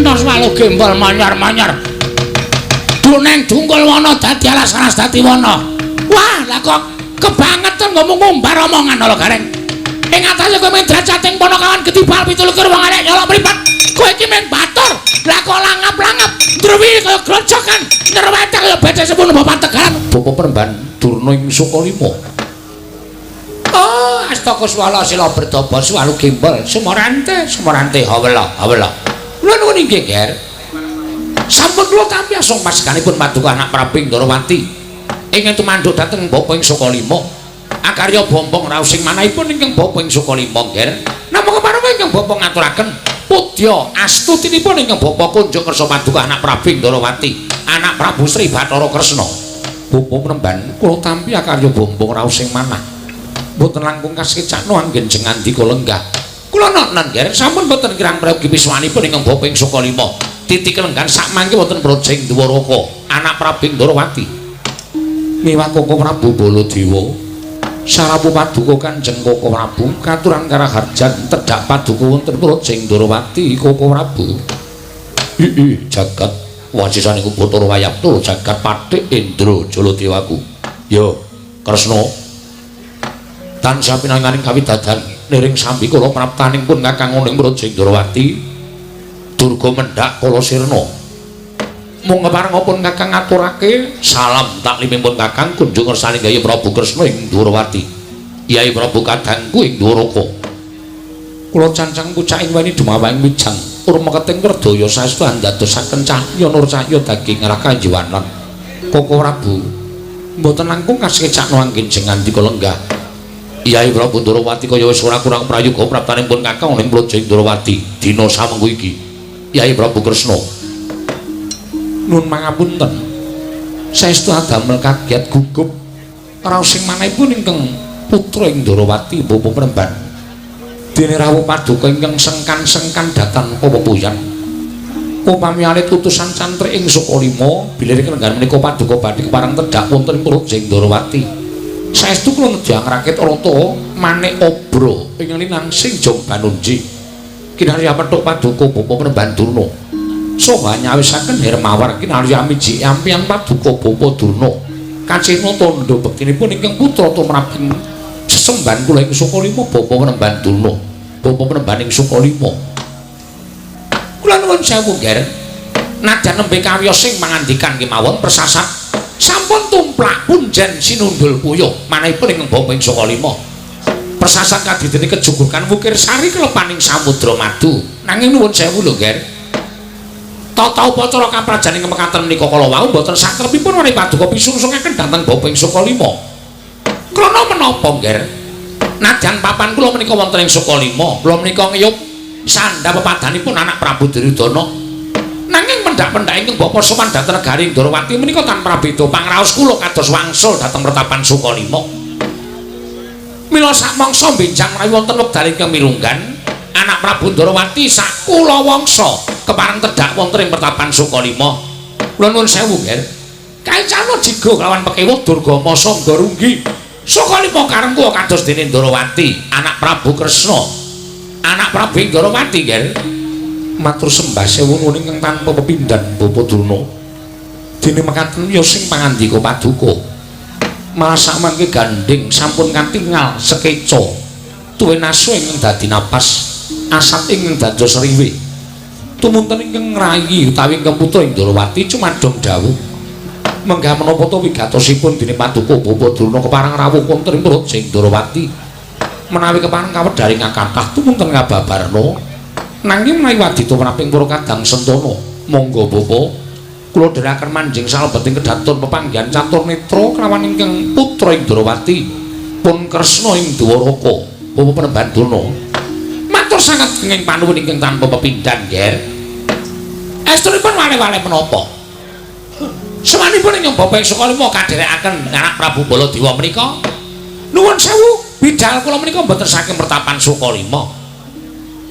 Rena swalu gembol manyar-manyar. Duneng dungkul wana dadi alas-alas dadi wana. Wah, lah kok kebangetan ngomong ngumbar omongan ala Gareng. Ing atase kowe mung drajating ponokawan getibal 27 wong arek nyolok mripat. Kowe iki mung batur. Lah kok langap-langap ndruwi kaya grojokan, nyrwete kaya becek sepuluh bapak Tegalan. Bapa Peremban Durna ing Sukalima. Oh, astaka swala sila berdaba swalu gembol sumorante sumorante hawela hawela. Kula nuwun inggih, Ger. Sampun kula tampi asung pasganipun paduka anak Prabu Ndorowati. Ingkang tumanduk dhateng Bapa ing Sukalima. Akarya bombong raos sing manahipun ingkang Bapa ing Sukalima, Ger. Napa kepareng ingkang Bapa ngaturaken pudya astutinipun ingkang Bapa kunjuk kersa paduka anak Prabu Ndorowati, anak Prabu Sri Bathara Kresna. Bapa Peremban kula tampi akarya bombong raos sing manah. Mboten langkung kasekecakno anggen jeng ngandika lenggah. Kula nonen, Ger, sampun boten kirang prayogi piswanipun ingkang Bapa ing Sukalima. Titik lenggan sakmangke wonten Praja ing Dwaraka, anak Prabu Ndorowati. Miwah Koko Prabu Baladewa. Sarapu paduka Kanjeng Koko Prabu katuran karaharjan tedhak paduka wonten Praja ing Ndorowati Koko Prabu. Ii jagat wajisane ku Bathara Wayabtura jagat pathik Indra Jaladewaku. Ya, Kresna. Tansah pinanganing kawidadan niring sambi kula praptaning pun Kakang ing Praja Ndorowati. Durga mendhak kala sirna. Mung kepareng pun Kakang ngaturake salam taklimipun Kakang kunjung ngersani Kyai Prabu Kresna ing Ndorowati. Kyai Prabu kadangku ing Dwaraka. Kula cancang pucaking weni dumawang wijang urmeketing werdaya saestu andadosaken cahya nur cahya daging rakajiwanan. Koko Prabu mboten langkung kasekecakno anggen jeng ngandika lenggah. Kyai Prabu Ndorowati kaya wis ora kurang prayoga praptanipun Kakang ing Praja Ndorowati dina samengko iki. Kyai Prabu Kresna. Nun mangapunten. Saestu adamel kaget gugup raos sing manahipun ingkang putra ing Ndorowati Bapa Peremban. Dene rawuh paduka ingkang sengkan-sengkan datan pewepuyan. Upami alit utusan cantrik ing Sukalima bilih kelenggan menika paduka badhe kepareng tedhak wonten ing Praja Ndorowati. Saestu kula nedya ngrakit rata manik obra ing linangsing Jong Banunji. Kinarya petuk paduka Bapa Peremban Durna. Soha nyawisaken Hermawar kinarya miji ampian paduka Bapa Durna. Kacena tandha bektinipun ingkang putra tumraping sesembahan kula ing Sukalima Bapa Peremban Durna. Bapa Peremban ing Sukalima. Kula nuwun sewu, Ger. Nadyan nembe kawiyos sing mangandikan kemawon persasat sampun tumplak punjen sinundul puyuh manahipun ingkang Bapa ing Sukalima. Persasat kadidene kejuguran wukir sari kelepaning samudra madu. Nanging nuwun sewu lho, Ger. Tata upacara kaprajan ing mekaten menika kala wau mboten sakrepipun menawi paduka pisungsungaken dhateng Bapa ing Sukalima. Krana menapa, Ger? Nadyan papan kula menika wonten ing Sukalima, kula menika ngiyup sandha pepadhanipun anak Prabu Duryudana. Nanging pendhak-pendhak ingkang Bapa sowan dhateng negari Ndorowati menika tanpa prabeda pangraos kula kados wangsul dhateng pertapan Sukalima. Mila sakmangsa benjang menawi wonten wekdal ingkang mirunggan, anak Prabu Ndorowati sakula wangsa kepareng tedhak wonten ing pertapan Sukalima. Kula nuwun sewu, Ger. Kaicana jiga kelawan pekewuh Durgama Sangga Runggi. Sukalima karengku kados dene Ndorowati, anak Prabu Kresna. Anak Prabu Ndorowati, Ger. Matur sembah sewu nuwun ingkang tanpa pepindhan Bapa Durna. Dene mekaten ya sing pangandika paduka. Malah sakmangke gandhing sampun katingal sekeca. Tuwin asu ingkang dadi napas, asat ingkang dados riwih. Tumunten ingkang ngrayi utawi ingkang putra Ndorowati cumadong dawuh. Menggah menapa ta wigatosipun dene paduka Bapa Durna kepareng rawuh wonten ing Praja Ndorowati. Menawi kepareng kawedharing kathah tumunten ngababarna. Nanging menawi wadita praping para kadang sentana, monggo Bapa kula dherekaken manjing salebeting kedaton pepanggihan catur netra kelawan ingkang putra Ndorowati pun Kresna ing Dwaraka. Bapa Peremban Durna. Matur sanget kenging panuwun ingkang tanpa pepindhan, Ger. Estunipun wale-wale menapa? Semanipun ingkang Bapa ing Sukalima kadherekaken anak Prabu Baladewa menika. Nuwun sewu, bidal kula menika mboten saking pertapan Sukalima.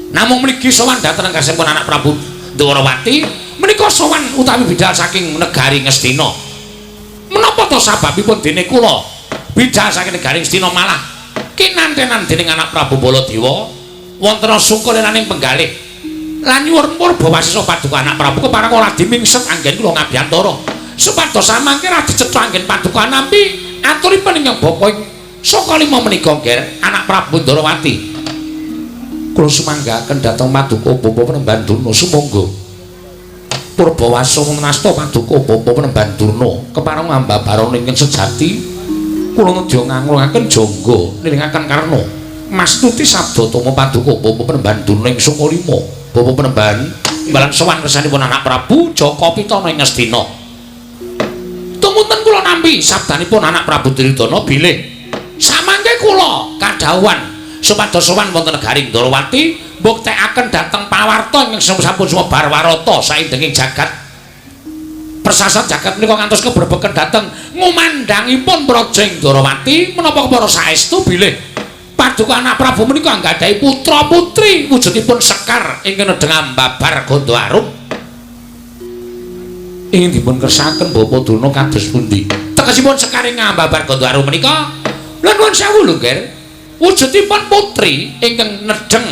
Namung mligi sowan dhateng gasipun anak Prabu Ndorowati menika sowan utawi bidal saking negari Ngastina. Menapa to sababipun dene kula bidal saking negari Ngastina malah kinantenan dening anak Prabu Baladewa wonten sungkul lelaning penggalih. Lan nyuwun purba wasesa paduka anak Prabu kepareng ora dimingset anggen kula ngabiyantara. Supados samangke ra dicetha anggen paduka nampi aturipun ingkang bapa ing Sukalima menika Ger anak Prabu Ndarawati. Kula sumanggaken dhateng paduka Bapa Penemban Durna sumangga. Purba wasesa nasta paduka Bapa Penemban Durna kepareng ambabaran ingkang sejati kula nedya nganglungaken jangga nilingaken karna mastuti sabda tama paduka Bapa Penemban Durna ing Sukalima. Bapa Penemban imbalan sowan kersanipun anak Prabu Jaka Pitana ing Ngastina. Tumunten kula nampi sabdanipun anak Prabu Duryudana bilih samangke kula kadhawuhan supados sowan wonten negari Ndarawati mbuktekaken dhateng pawarta ingkang sampun sumebar warata saindenging jagat. Persasat jagat menika ngantos kebrebeken dhateng ngumandhangipun praja ing Ndarawati menapa kepara saestu bilih paduka anak Prabu menika anggadhahi putra putri wujudipun sekar ingkang nedheng ambabar gandha arum. Ingin dipun kersakaken Bapa Durna kados pundi? Tegesipun sekar ing ambabar gandha arum menika lha nuwun sewu lho Ger. Wujudipun putri ingkang nedheng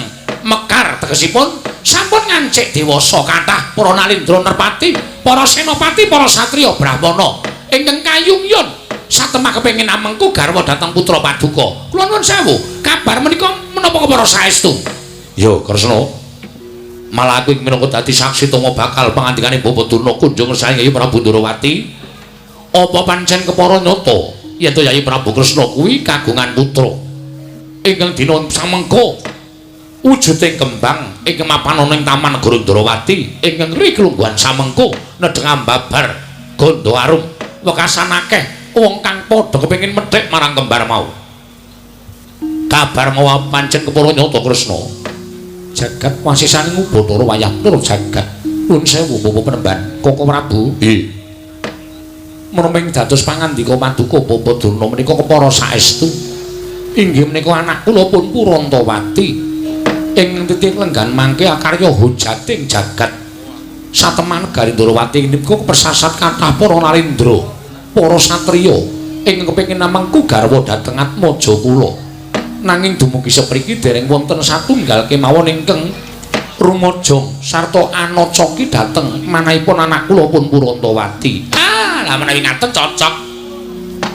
mekar tegesipun sampun ngancik dewasa kathah para nalindra nerpati, para senopati, para satriya brahmana ingkang kayungyun satemah kepengin amengku garwa dhateng putra paduka. Kula nuwun sewu, kabar menika menapa kepara saestu? Ya, Kresna. Malah aku ing minangka dadi saksi tama bakal pangandikane Bapa Durna kunjung ngersani Yayi Prabu Ndarawati. Apa pancen kepara nyata yen to Yayi Prabu Kresna kuwi kagungan putra ingkang dina samengko wujuding kembang ingkang mapan ana ing Taman Negara Ndarawati ingkang ri klungguhan samengko nedheng ambabar gandha arum wekasan akeh wong kang padha kepengin medhek marang kembar mau. Kabar mau pancen kepara nyata Kresna. Jagat wasisane ngubathara wayah tur jagat. Nuwun sewu Bapa Penemban Koko Prabu. Nggih. Menapa dados pangandika paduka Bapa Durna menika kepara saestu? Inggih menika anak kula pun Purantawati ing titik lenggan mangke akarya hujating jagat. Satemah negari Ndarawati niku kepersasat kathah para nalindra, para satriya ingkang kepengin namengku garwa dhateng atmaja kula. Nanging dumugi sepriki dereng wonten satunggal kemawon ingkang rumajang sarta anacaki dhateng manahipun anak kula pun Purantawati. Ah, lah menawi ngaten cocok.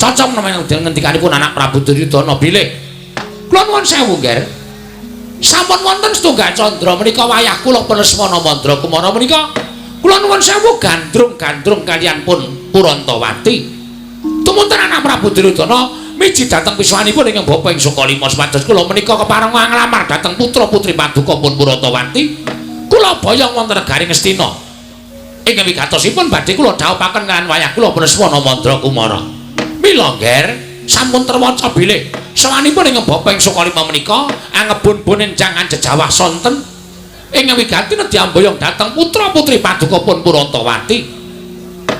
Cocok menawi ngendikanipun anak Prabu Duryudana bilih. Kula nuwun sewu, Nger. Sampun wonten setunggal candra menika wayah kula pun Lesmana Mandra Kumara menika. Kula nuwun sewu gandrung-gandrung kaliyan pun Purantawati. Tumunten anak Prabu Duryudana miji dhateng pisuwanipun ingkang bapa ing Sukalima supados kula menika kepareng nglamar dhateng putra-putri paduka pun Purantawati. Kula boyong wonten negari Ngastina. Ingkang wigatosipun badhe kula dhawuhaken kaliyan wayah kula pun Lesmana Mandra Kumara. Mila Nger, sampun terwaca bilih sawanipun ingkang bapa ing Sukalima menika angebun-bun enjang anjejawah sonten ingkang wigati nedhi amboyong dhateng putra-putri paduka pun Purantawati.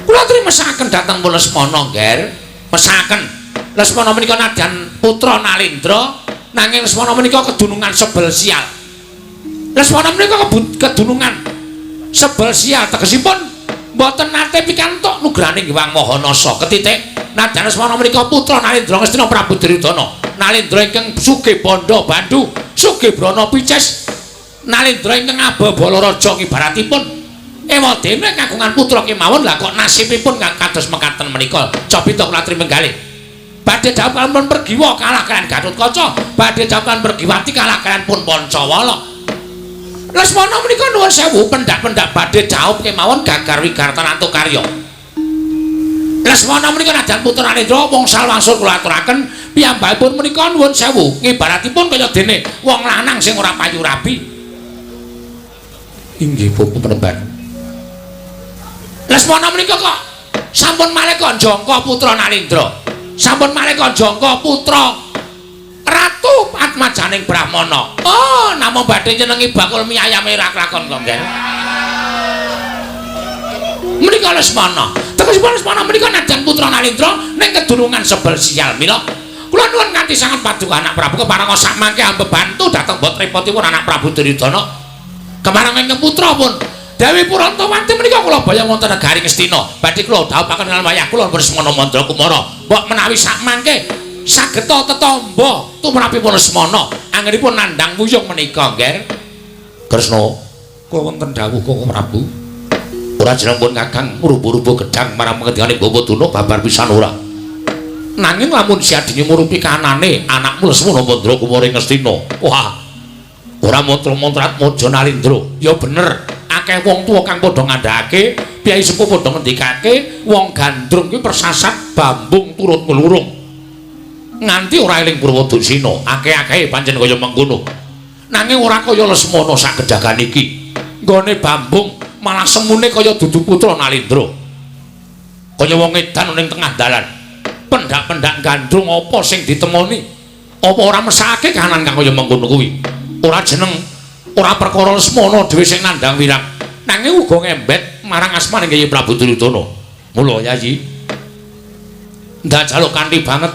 Kula trimesaken dhateng pun Lesmana, Nger. Mesaken Lesmana menika nadyan putra Nalindra, nanging Lesmana menika kedunungan sebel sial. Lesmana menika kedunungan sebel sial tegesipun mboten nate pikantuk nugrahaning Hyang Maha Nasa ketitik. Nadyan Lesmana menika putra Nalindra Ngastina Prabu Duryudana. Nalindra ingkang sugih bandha bandu, sugih brana picis. Nalindra ingkang ababala raja ngibaratipun ewadene kagungan putra kemawon lah kok nasibipun kados mekaten menika. Cobita kula trimenggalih. Badhe dhawuh pun Pergiwa kalah kaliyan Gatotkaca, badhe dhawuh Pergiwati kalah kaliyan pun Pancawala. Lesmana menika nuwun sewu pendak-pendak badhe dhawuh kemawon gagar wigartan antuk karya. Lesmana menika nadyan putra Nalindra wongsal wangsul kula aturaken piyambakipun menika nuwun sewu ngibaratipun kaya dene wong lanang sing ora payu rabi. Inggih Bapak Penemban. Lesmana menika kok sampun malih kok jangka putra Nalindra. Sampun malih kok jangka putra Ratu Atmajaning Brahmana. Oh, namung badhe nyenengi bakul mie ayame ra klakon kok, Nggih. Menika Lesmana. Tegesipun Lesmana menika nadyan putra Nalindra ning kedunungan sebel sial. Mila kula nuwun kanthi sanget paduka anak Prabu kepareng sak mangke ambebantu dhateng bot repotipun anak Prabu Duryudana. Kepareng ingkang putra pun Dewi Purantawati menika kula boyong wonten negari Ngastina. Badhe kula dhawuhaken kaliyan wayah kula Lesmana Mandra Kumara. Mbok menawi sak mangke sageta tetamba tumrapipun Lesmana anggenipun nandhang wuyung menika, Ngger. Kresna. Kula wonten dawuh Koko Prabu. Ora jeneng pun Kakang rubuh-rubuh gedhang marang pengendikane Bapak Durna babar pisan ora. Nanging lamun siadine murupi kanane anakmu Lesmana Mandra Kumara ing Ngastina. Wah. Ora mantra-mantratmaja Narendra. Ya bener, akeh wong tuwa kang padha ngandhakake, piyai sepuh padha ngendikake wong gandrung kuwi persasat bambung turut nglurung. Nganti ora eling Purwadursina, akeh-akehe pancen kaya mengkono. Nanging ora kaya Lesmana sak gedagan iki. Nggone bambung malah semune kaya dudu putra Nalendra. Kaya wong edan ning tengah dalan. Pendak-pendak gandrung apa sing ditemoni? Apa ora mesake kahanan kang kaya mengkono kuwi? Ora jeneng, ora perkara Lesmana dhewe sing nandhang wirang. Nanging uga ngembet marang asmane Kyai Prabu Duryudana. Mula Yayi ndak jaluk kanthi banget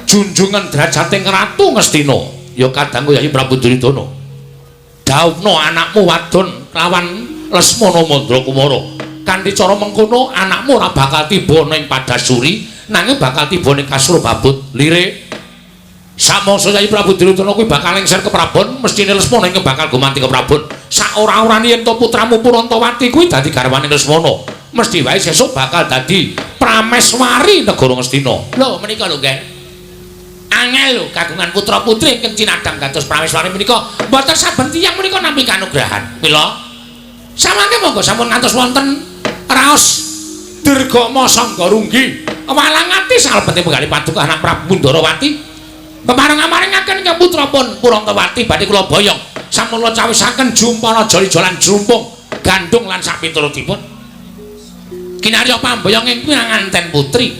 junjungan drajating Ratu Ngastina. Ya kadangku Yayi Prabu Duryudana. Dhawuhna anakmu wadon lawan Lesmana Mandra Kumara. Kanthi cara mengkono anakmu ora bakal tiba ning Padasuri, nanging bakal tiba ning Kasur Babut. Lire samangsa Yayi Prabu Duryudana kuwi bakal lengser ke Prabon, mestine Lesmana ingkang bakal gumanti ke Prabon. Saora-orane yen to putramu Purantawati kuwi dadi garwane Lesmana, mesti wae sesuk bakal dadi prameswari negara Ngastina. Lho menika lho, Nggih. Angel lho kagungan putra-putri ingkang cinadhang dados prameswari menika mboten saben tiyang menika nampi kanugrahan. Mila samangke monggo sampun ngantos wonten raos Dirgama Sangga Runggi walangati salebete penggalih paduka anak Prabu Ndarawati. Pemareng amaringaken ingkang putra pun Purantawati badhe kula boyong sampun kula cawisaken jumpana joli-jolan jrumpung gandung lan sapiturutipun. Kinarya pamboyong ing pinanganten putri.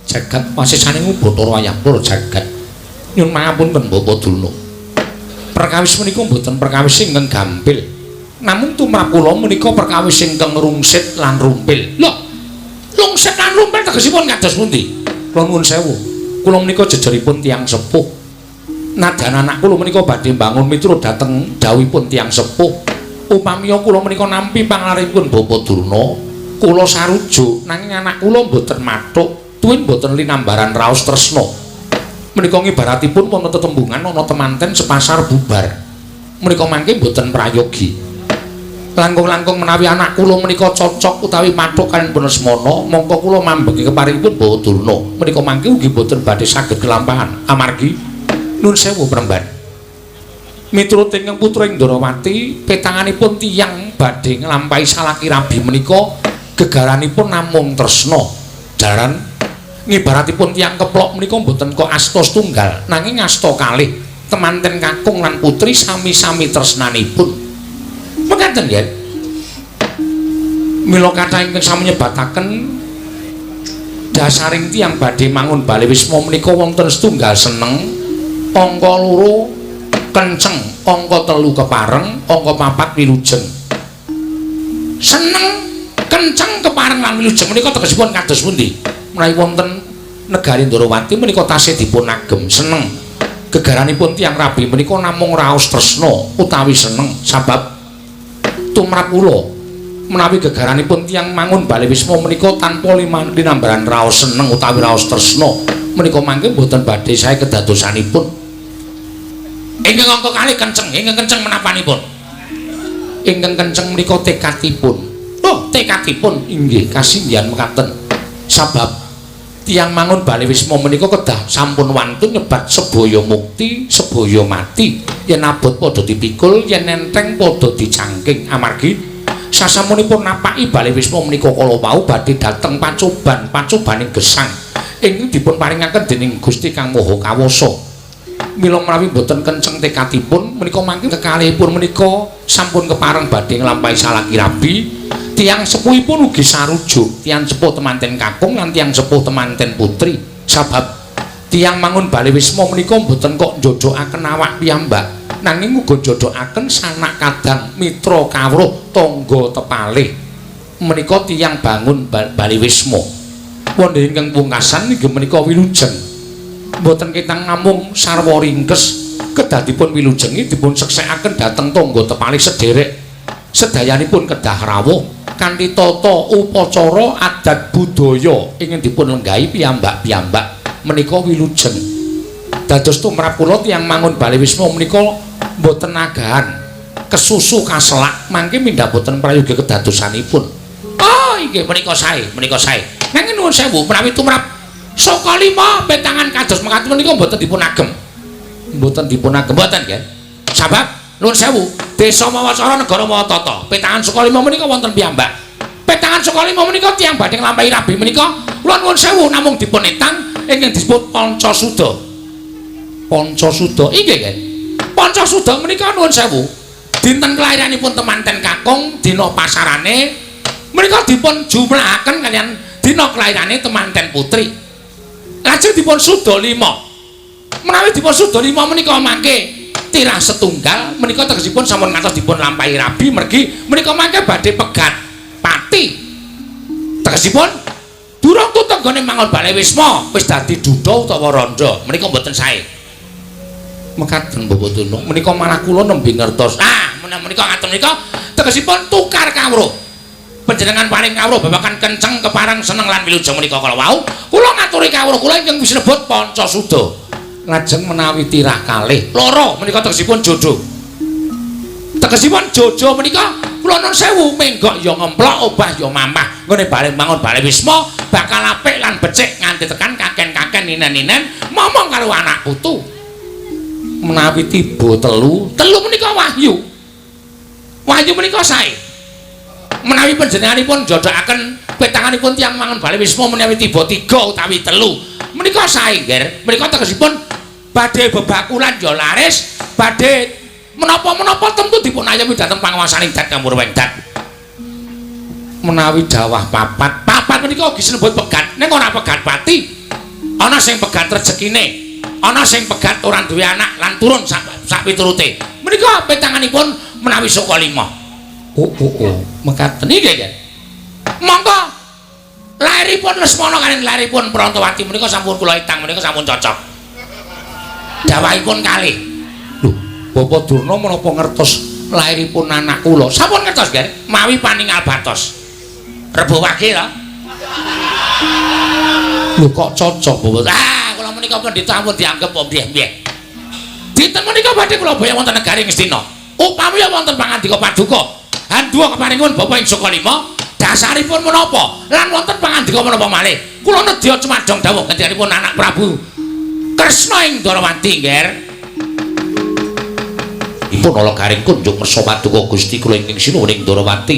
Jagat wasisaning Bathara wayah pura jagat. Nyuwun pangapunten Bapak Durna. Perkawis menika mboten perkawis ingkang gampil. Namung tumrap kula menika perkawis ingkang rungsit lan rumpil. Lho, rungsit lan rumpil tegesipun kados pundi? Kula nuwun sewu. Kula menika jejeripun tiyang sepuh. Nadyan anak kula menika badhe mbangun miturut dhateng dhawuhipun tiyang sepuh. Upamiya kula menika nampi panglaripun Bapak Durna, kula sarujuk nanging anak kula mboten mathuk. Tuwin mboten linambaran raos tresna. Menika ngibaratipun wonten tetembungan ana temanten sepasar bubar. Menika mangke mboten prayogi. Langkung-langkung menawi anak kula menika cocok utawi mathuk kaliyan pun Lesmana, mongko kula mambengi keparingipun Bapak Durna. Menika mangke ugi mboten badhe saged kelampahan. Amargi nun sewu premban. Miturut ingkang putra ing Ndarawati, petanganipun tiyang badhe nglampahi salaki rabi menika gegaranipun namung tresna. Jaran ngibaratipun tiyang keplok menika mboten kok asta setunggal, nanging asta kalih, temanten kakung lan putri sami-sami tresnanipun. Mekaten nggih. Mila kathah ingkang sami nyebataken dasaring tiyang badhe mangun bale wisma menika wonten setunggal seneng, angka loro kenceng, angka telu kepareng, angka papat wilujeng. Seneng, kenceng, kepareng lan wilujeng menika tegesipun kados pundi? Menawi wonten negari Ndarawati menika tasih dipun agem seneng. Gegaranipun tiyang rabi menika namung raos tresna utawi seneng, sabab tumrap kula menawi gegaranipun tiyang mangun bale wisma menika tanpa linambaran raos seneng utawi raos tresna menika mangke mboten badhe sae kedadosanipun. Ingkang angka kalih kenceng, ingkang kenceng menapanipun? Ingkang kenceng menika tekadipun. Oh, tekadipun inggih kasinggihan mekaten. Sabab tiyang mangun bale wisma menika kedah sampun wantun nyebat sebaya mukti, sebaya mati. Yen abot padha dipikul, yen enteng padha dicangking. Amargi sasampunipun napaki bale wisma menika kala wau badhe dhateng pacoban, pacobaning gesang ingkang dipun paringaken dening Gusti Kang Maha Kawasa. Mila menawi mboten kenceng tekadipun menika mangke kekalihipun menika sampun kepareng badhe nglampahi salaki rabi. Tiyang sepuhipun ugi sarujuk, tiyang sepuh temanten kakung lan tiyang sepuh temanten putri. Sabab tiyang mangun bale wisma menika mboten kok njojokaken awak piyambak, nanging uga njojokaken sanak kadang, mitra kawruh, tangga tepalih. Menika tiyang bangun bale wisma. Wonten ingkang pungkasan inggih menika wilujeng. Mboten ketang namung sarwa ringkes, kedadipun wilujengi dipun seksekaken dhateng tangga tepalih sederek. Sedayanipun kedah rawuh kanthi tata upacara adat budaya ingkang dipun lenggahi piyambak-piyambak menika wilujeng. Dados tumrap kula tiyang mangun bale wisma menika mboten agahan. Kesusu kaselak mangke mindhah boten prayoga kedadosanipun. Oh, inggih menika sae, menika sae. Nanging nuwun sewu menawi tumrap saka 5 petangan kados mekaten menika mboten dipun agem. Mboten dipun agem mboten nggih. Sabab nuwun sewu, desa mawa cara negara mawa tata. Petangan saka 5 menika wonten piyambak. Petangan saka 5 menika tiyang badhe nglampahi rabi menika kula nuwun sewu namung dipun etang ingkang disebut Pancasuda. Pancasuda inggih nggih. Pancasuda menika nuwun sewu. Dinten kelahiranipun temanten kakung dina pasarane menika dipun jumlahaken kaliyan dina kelahirane temanten putri. Lajeng dipun suda 5. Menawi dipun suda 5 menika mangke tirah setunggal menika tegesipun sampun ngantos dipun lampahi rabi mergi menika mangke badhe pegat pati. Tegesipun durung tutug nggone mangon bale wisma wis dadi duda utawa randha menika mboten sae. Mekaten Bapak Durna menika malah kula nembe ngertos. Ah, menika ngaten menika tegesipun tukar kawruh. Panjenengan paring kawruh babagan kenceng kepareng seneng lan wilujeng menika kala wau kula ngaturi kawruh kula ingkang sinebut Pancasuda. Lajeng menawi tirah kalih loro menika tegesipun jojo. Tegesipun jojo menika kula nun sewu menggok ya ngemplok obah ya mamah nggone bale mangon bale wisma bakal apik lan becik nganti tekan kaken-kaken ninen-ninen momong karo anak putu. Menawi tiba telu, telu menika wahyu. Wahyu menika sae. Menawi panjenenganipun jodhokaken petanganipun tiyang mangon bale wisma menawi tiba 3 utawi 3 menika sae nggih. Menika tegesipun badhe bebakulan ya laris, badhe menapa-menapa tentu dipun ayomi dhateng panguwasaning Dat Kamurweng Dat. Menawi dawah papat, papat menika ugi sinebut pegat, ning ora pegat pati. Ana sing pegat rejekine, ana sing pegat ora duwe anak lan turun sak piturute. Menika petanganipun menawi saka 5. Oh oh oh, mekaten iki nggih. Monggo lairipun Lesmana kaliyan lairipun Prantawati menika sampun kula etang menika sampun cocok. Dawahipun kalih. Lho, Bapak Durna menapa ngertos lairipun anak kula? Sampun ngertos nggih, mawi paningal batos. Rebo wage to. Lho kok cocok Bapak? Ah, kula menika pendhita ampun dianggep mbieh-mbieh. Dinten menika badhe kula boyong wonten negari Ngastina. Upami wonten pangandika paduka, handuwa keparingun Bapak ing saka 5, dasaripun menapa? Lan wonten pangandika menapa malih? Kula nedya cumadong dawuh ngendikanipun anak Prabu Kresna ing Dwarawati, Ngger. Ipun ala garing kunjuk kersa paduka Gusti kula ingkang sinuwun ing Dwarawati,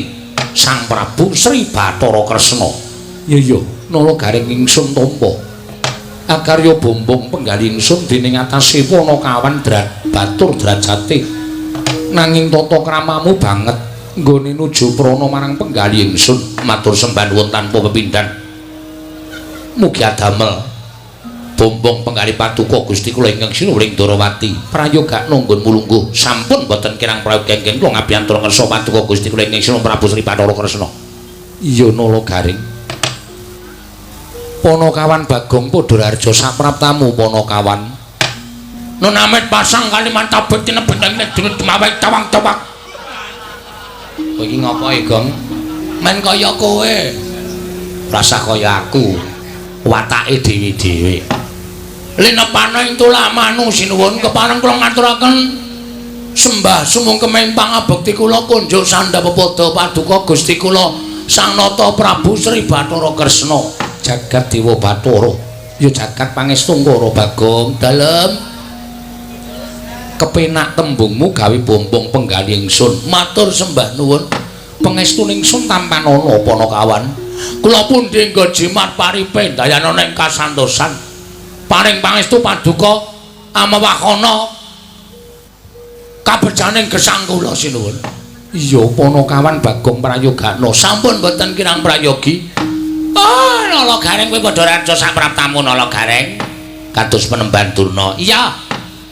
Sang Prabu Sri Bathara Kresna. Iya iya, nala garing ingsun tampa. Akarya bombong penggali ingsun dening atase Panakawan batur drajate. Nanging tata kramamu banget nggone nuju prana marang penggali ingsun. Matur sembah nuwun tanpa pepindhan. Mugi adamel bombong penggali paduka Gusti kula ingkang sinuwun ing Dwarawati. Prayogakna nggon mulungguh sampun boten kirang prayoga ingkang kula ngabiyantara ngersa paduka Gusti kula ingkang sinuwun Prabu Sri Bathara Kresna. Iya nala garing. Panakawan Bagong Padha Raharja sapraptamu Panakawan. Nun amit pasang Kalimantan tabet tinebet ing negeri Demawai tawang-tawang. Kowe iki ngopo e, Gong? Men kaya kowe. Rasah kaya aku. Watake dhewe-dhewe. Linepana ing tulak manu sinuwun kepareng kula ngaturaken sembah sumungkeming pangabekti kula kunjuk sandha pepada paduka Gusti kula Sang Nata Prabu Sri Bathara Kresna. Jagat Dewa Bathara ya jagat pangestungkara Bagong dalem kepenak tembungmu gawe bombong penggali ingsun. Matur sembah nuwun pengestune ingsun tampanana Panakawan. Kula pundi nggo jimat paripe dayanana ing kasantosan. Paring pangestu paduka amewahana kabejaning gesang kula sinuwun. Iya Panakawan Bagong prayogana sampun boten kirang prayogi. Oh, Nala Gareng kowe padha raja sapraptamu Nala Gareng. Kados Penemban Durna. Iya.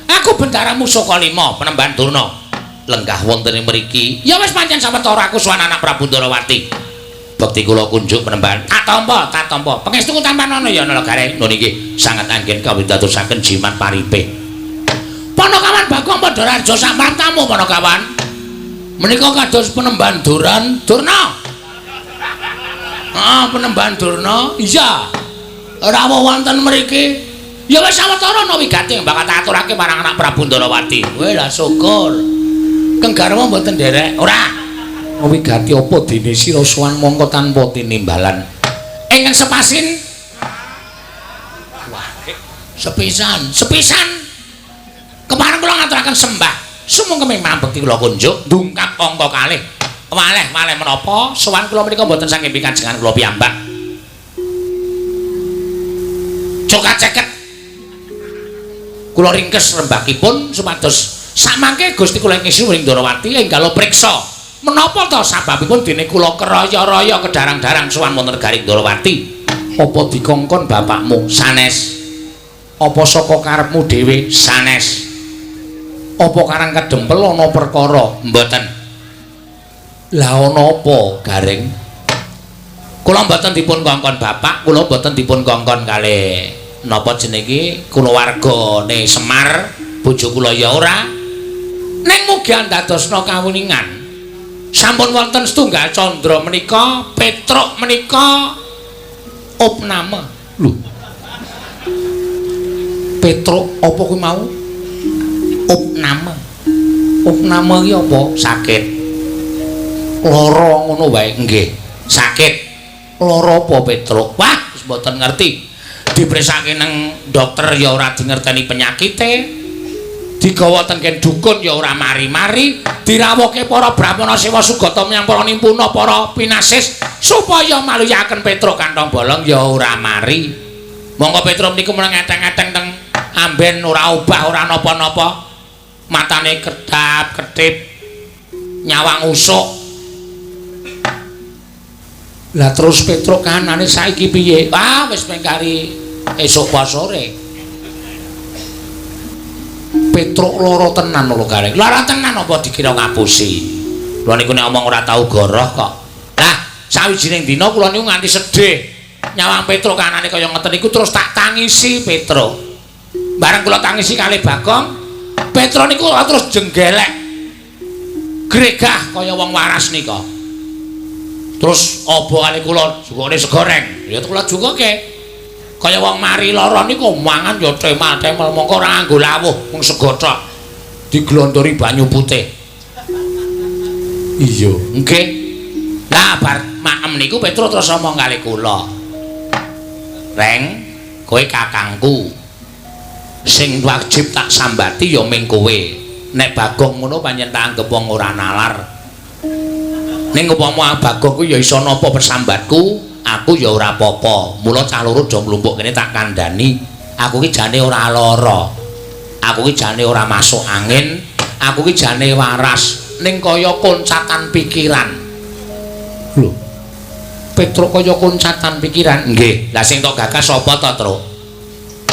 Aku bendaramu saka 5 Penemban Durna. Lenggah wonten ing mriki. Ya wis pancen sawetara aku sowan anak Prabu Ndorowati. Bekti kula kunjuk Penemban. Tak tampa, tak tampa. Pangestuku tampanana ya Nala Gareng. Nun inggih sanget anggen kawidatosaken jimat paripe. Panakawan Bagong padha raja sapraptamu Panakawan. Menika kados Penemban Duran Durna. Ah, Penemban Durna. Iya. Rawuh wonten mriki. Ya wis sawetara ana wigati bakal tak aturake marang anak Prabu Ndorowati. Kowe lah syukur. Keng garwa mboten nderek? Ora. Wigati apa dene sira sowan mongko tanpa tinimbalan? Ingkang sepasin? Wah, sepisan, sepisan. Kemarin kula ngaturaken sembah. Sumangga memang bekti kula kunjuk ndungkap angka kalih. Waleh-waleh menapa sowan kula menika mboten saking pikajengan kula piyambak. Cokat ceket. Kula ringkes rembakipun supados samangke Gusti kula ing Sri Ndrawati enggal priksa menapa to sababipun dene kula keraya-raya kedarang-darang sowan wonten negari Ndrawati. Apa dikongkon bapakmu? Sanes. Apa saka karepmu dhewe? Sanes. Apa karang kedempel ana perkara? Mboten. Lah ana apa, Gareng? Kula mboten dipun kongkon bapak, kula mboten dipun kongkon kalih napa jenenge kulawargane Semar, bojo kula ya ora. Ning mugi andadosna kawuningan. Sampun wonten setunggal candra menika, Petruk menika opname. Lho. Petruk apa kuwi mau? Opname. Opname iki apa? Sakit. Lara ngono wae. Nggih, sakit. Lara apa Petruk? Wah, wis mboten ngerti. Dipresake nang dokter ya ora dingerteni penyakite. Digawa tenggen dukun ya ora mari-mari, dirawuhke para brahmana sewa sugata menyang para nimpuna para pinasis supaya maluyaken Petruk kantong bolong ya ora mari. Monggo Petruk niku meneng eteng-eteng teng amben ora obah ora napa-napa. Matane kedap-kedip, nyawang usuk. Lah terus Petruk kahanane saiki piye? Ah, wis mengkari esuk apa sore. Petruk lara tenan lho Gareng. Lara tenan apa dikira ngapusi. Kula niku nek omong ora tau goroh kok. Lah, sawijining dina kula niku nganti sedih. Nyawang Petruk kanane kaya ngeten niku terus tak tangisi Petruk. Bareng kula tangisi kalih Bagong, Petruk niku terus jenggelek. Gregah kaya wong waras nika. Terus obo kalih kula jukune segoreng. Ya kula jukuke. Kaya wong mari lara niku mangan ya temal-temel mongko ora nganggo lawuh mung sego tok. Diglondori banyu putih. Iya, nggih. Lah bar maem niku Petruk terus omong kali kula. Reng, kowe kakangku. Sing wajib tak sambati ya ming kowe. Nek Bagong ngono pancen tak anggep wong ora nalar. Ning upama Bagong kuwi ya iso napa persambatku, aku ya ora apa-apa. Mula cah loro do mlumpuk kene tak kandhani. Aku ki jane ora lara. Aku ki jane ora masuk angin. Aku ki jane waras. Ning kaya koncatan pikiran. Lho. Petruk kaya koncatan pikiran? Nggih. Lah sing tok gagas sapa to, Truk?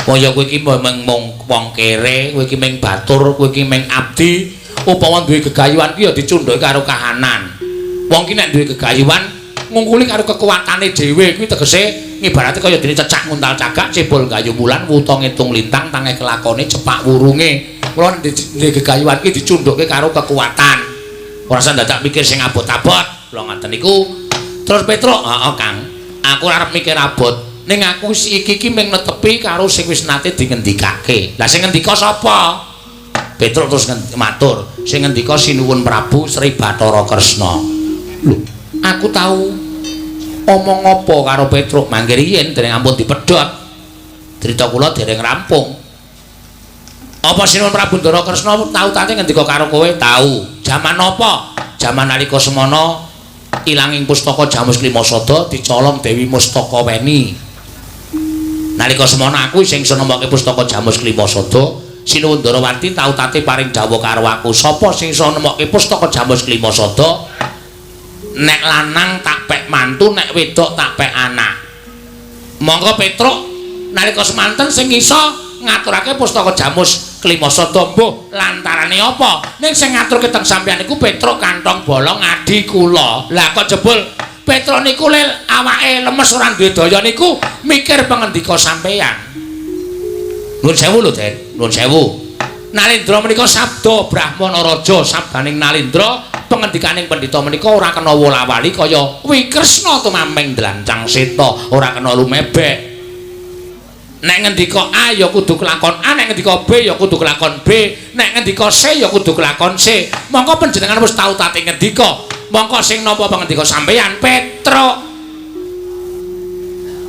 Kaya kowe iki mung wong kere, kowe iki mung batur, kowe iki mung abdi. Upama duwe gegayuhan ki ya dicundhake karo kahanan. Wong ki nek duwe gegayuhan ngungkuli karo kekuatane dhewe kuwi tegese ngibarate kaya dene cecak nguntal cagak cebol gayu wulan wuta ngitung lintang tangeh kelakone cepak wurunge. Mula nek gegayuhan ki dicundhuke karo kekuatan. Ora usah dadak mikir sing abot-abot. Kula ngaten niku. Terus Petruk, heeh Kang, aku ora arep mikir abot. Ning aku iki ki mung netepi karo sing wis nate dingendikake. Lah sing ngendika sapa? Petruk terus matur, sing ngendika Sinuwun Prabu Sri Bathara Kresna. Lho, aku tau omong apa karo Petruk mangke riyin dereng ampun dipedhot. Crita kula dereng rampung. Apa Sinuwun Prabu Ndara Kresna tau tate ngendika karo kowe? Tau. Jaman apa? Jaman nalika semana ilanging pustaka Jamus Klimasada dicolong Dewi Mustaka Weni. Nalika semana aku sing iso nemokke pustaka Jamus Klimasada, Sinuwun Ndarawati tau tate paring dawuh karo aku, sapa sing iso nemokke pustaka Jamus Klimasada? Nek lanang tak pek mantu, nek wedok tak pek anak. Monggo Petruk nalika semanten sing iso ngaturake pustaka Jamus Klimasada mbuh lantarane apa? Ning sing ngaturke teng sampeyan niku Petruk kantong bolong adi kula. Lah kok jebul Petruk niku lel awake lemes ora duwe daya niku mikir pangendika sampeyan. Nuwun sewu lho, Den. Nuwun sewu. Nalindra menika sabda Brahmana Raja sabdaning Nalindra pengendikaning pendhita menika ora kena wola-wali kaya Wikresna tumameng dlancang seta, ora kena lumebek. Nek ngendika A ya kudu kelakon A, nek ngendika B ya kudu kelakon B, nek ngendika C ya kudu kelakon C. Mongko panjenengan wis tau tate ngendika. Mongko sing nampa pangendika sampeyan Petruk.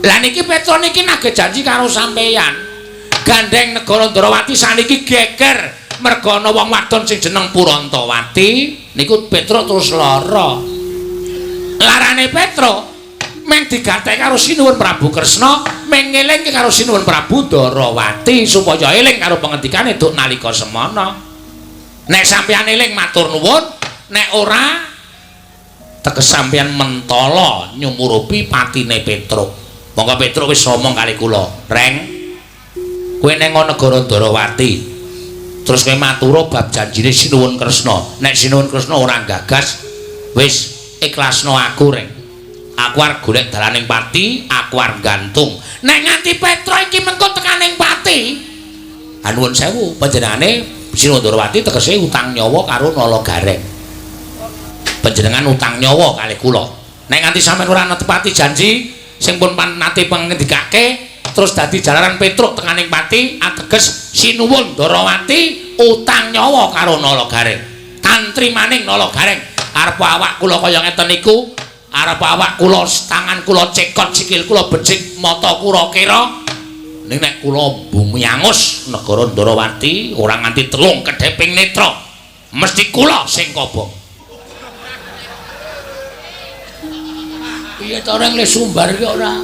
Lah niki Petruk niki nagih janji karo sampeyan. Gandeng negara Ndrawati saniki geger merga ana wong wadon sing jeneng Purantawati niku Petruk terus lara. Larane Petruk meng digathek karo Sinuwun Prabu Kresna, meng ngelingke karo Sinuwun Prabu Ndarawati supaya eling karo pengendikane duk nalika semana. Nek sampeyan eling matur nuwun, nek ora teges sampeyan mentala nyumurupi patine Petruk. Monggo Petruk wis omong kali kula, "Reng, kowe neng negara Ndarawati. Terus kowe matura bab janjine Sinuwun Kresna. Nek Sinuwun Kresna ora gagas, wis ikhlasno aku, Reng. Aku arep golek dalaning pati, aku arep gantung. Nek nganti Petruk iki mengko tekaning pati, anuwun sewu panjenengane Sinuwun Ndarawati tegese utang nyawa karo Nala Gareng. Panjenengan utang nyawa kalih kula. Nek nganti sampeyan ora netepati janji sing pun nate pangendikake terus dadi jalaran Petruk tekaning pati, ateges Sinuwun Ndarawati utang nyawa karo Nala Gareng. Tantri maning Nala Gareng. Arep awak kula kaya ngeten niku, arep awak kula tangan kula cekot, sikil kula becik, mata kula kira. Ning nek kula bumi angus negara Ndarawati ora nganti telung kedheping netra, mesti kula sing kobong. Piye to reng le sumbar iki ora?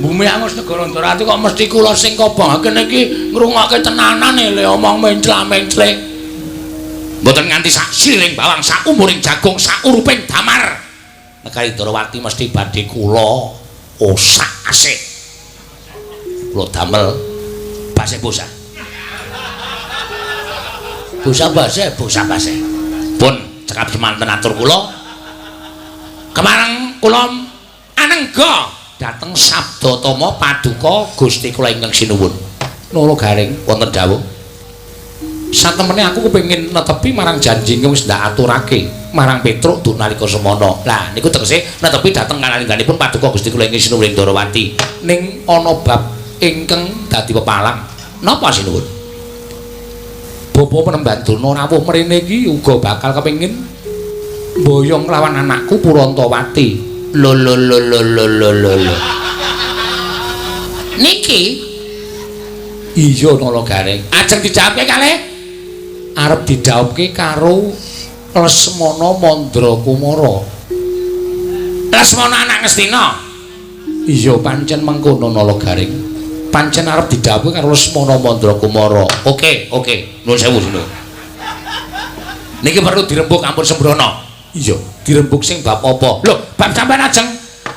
Bumi angus negara Ndarawati kok mesti kula sing kobong. Kene iki ngrungokke tenanan le omong mencla-mencle. Mboten nganti sak siliring bawang, sak umuring jagung, sak uruping damar. Negari Ndarawati mesti badhe kula osak asik. Kula damel baseh bosah. Bosah baseh, bosah baseh. Pun cekap semanten atur kula. Kemareng kula anengga dhateng Sabdatama paduka Gusti kula ingkang sinuwun. Nala Gareng wonten dawuh. Satemene aku kepengin netepi marang janji ingkang wis ndak aturake marang Petruk duk nalika semana. Lah niku tegese netepi dhateng kalangganipun paduka Gusti kula ingkang sinuwun Ndarawati. Ning ana bab ingkang dadi pepalang. Napa sinuwun? Bapa Penemban Durna rawuh mrene iki uga bakal kepengin mboyong lawan anakku Purantawati. Lho lho lho lho lho lho lho. Niki iya Nala Gareng. Ajeng dijawabke kalih arep didhawuhke karo Lesmana Mandra Kumara. Lesmana anak Ngastina. Iya pancen mengkono Nala Gareng. Pancen arep didhawuhke karo Lesmana Mandra Kumara. Oke, oke. Nuwun sewu, nuwun. Niki perlu dirembuk ampun sembrono. Iya, dirembuk sing bab apa? Lho, bab sampean ajeng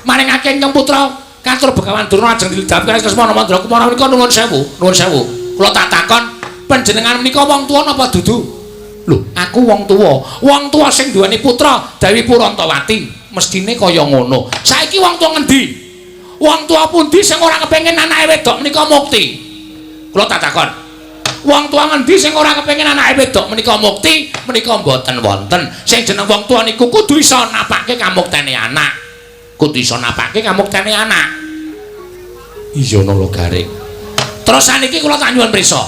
maringake ingkang putra katur Begawan Durna ajeng didhawuhke karo Lesmana Mandra Kumara menika nuwun sewu, nuwun sewu. Kula tak takon, panjenengan menika wong tuwa napa dudu? Lho, aku wong tuwa. Wong tuwa sing duweni putra Dewi Purantawati, mestine kaya ngono. Saiki wong tuwa ngendi? Wong tuwa pundi sing ora kepengin anake wedok menika mukti? Kula tak takon. Wong tuwa ngendi sing ora kepengin anake wedok menika mukti? Menika mboten wonten. Sing jeneng wong tuwa niku kudu iso napake kamuktene anak. Kudu iso napake kamuktene anak. Iya Nala Gareng. Terus saniki kula tak nyuwun prisa.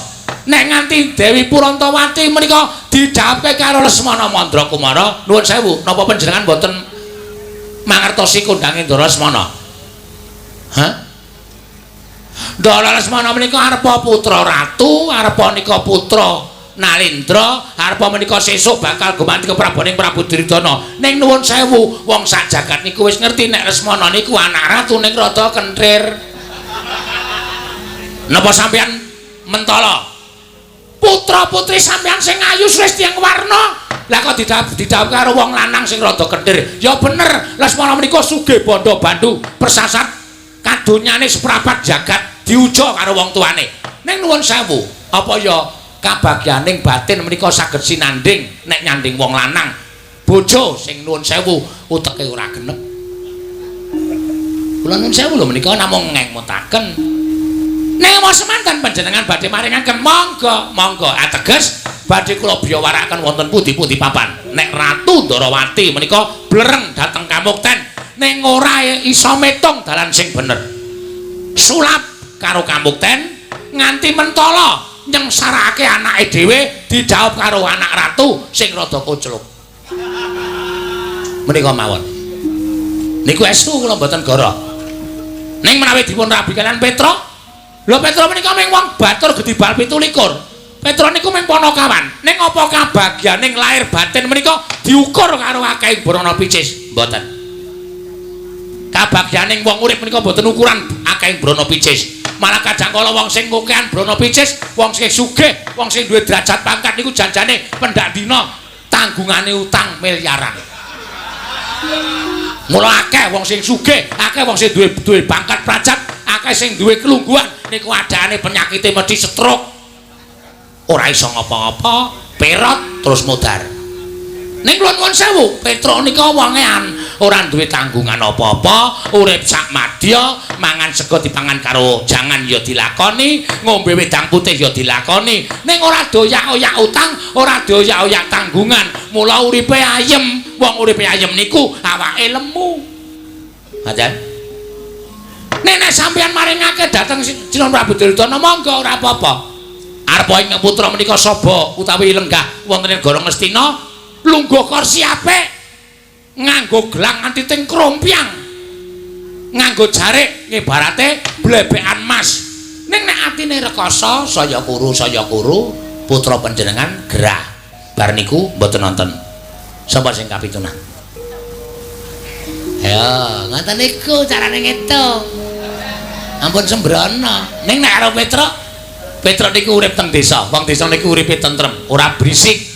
Nek nganti Dewi Purantawati menika didhawuhke karo Lesmana Mandra Kumara, nuwun sewu, napa panjenengan mboten mangertosi kondange Ndara Lesmana? Hah? Ndara Lesmana menika arepa putra ratu, arepa nika putra Nalindra, arepa menika sesuk bakal gumanti kepraboning Prabu Duryudana. Ning nuwun sewu, wong sak jagat niku wis ngerti nek Lesmana niku anak ratu ning rada kenthir. Napa sampeyan mentala? Putra-putri sampeyan sing ayu wis tiyang warna. Lah kok didhawuhke karo wong lanang sing rada kenthir. Ya bener, Lesmana menika sugih bandha bandu, persasat kadonyane seprapat jagat diuja karo wong tuane. Ning nuwun sewu, apa ya kabagyaning batin menika saged sinanding nek nyanding wong lanang. Bojo sing nuwun sewu uteke ora genep. Kula nuwun sewu lho menika namung ngemutaken. Ning semanten panjenengan badhe maringaken monggo, monggo. Ateges badhe kula biyawarakaken wonten pundi-pundi papan. Nek Ratu Ndarawati menika blereng dhateng kamukten, ning ora iso metung dalan sing bener. Sulap karo kambukten nganti mentala nyengsarake anake dhewe didhawuh karo anak ratu sing rada kocluk. Menika mawon. Niku estu kula mboten goro. Ning menawi dipun rabi kalian Petruk, lho Petruk menika mung wong batur gedibal 27. Petruk niku mung panakawan. Ning apa kabagyaning lahir batin menika diukur karo akeh brana picis? Mboten. Kabagyaning wong urip menika mboten ukuran akeh brana picis. Malah kadang kala wong sing kokean brana picis, wong sing sugih, wong sing duwe derajat pangkat niku janjane pendak dina tanggungane utang miliaran. Mula akeh wong sing sugih, akeh wong sing duwe pangkat derajat, akeh sing duwe kelungguhan niku adane penyakite mesti stroke. Ora iso ngapa-ngapa, perot terus modar. Ning kula nuwun sewu, Petruk nika wonge ora duwe tanggungan apa-apa, urip sak madya, mangan sego dipangan karo jangan ya dilakoni, ngombe wedang putih ya dilakoni. Ning ora doyak-oyak utang, ora doyak-oyak tanggungan. Mula uripe ayem. Wong uripe ayem niku awake lemu. Ngaten. Nek nek sampeyan maringake dhateng Sinuwun Prabu Duryudana monggo ora apa-apa. Arep ing putra menika saba utawi lenggah wonten ing negara Ngastina, lungguh kursi apik, nganggo gelang nganti teng krompyang, nganggo jarik ngibarate blebekan mas. Ning nek atine rekoso saya kuru putra panjenengan gerah. Bar niku mboten nonton. Sapa sing kapitunan? Ya, ngoten niku carane ngitung. Ampun sembrono. Ning nek karo Petruk, Petruk niku urip teng desa. Wong desa niku uripe tentrem, ora berisik.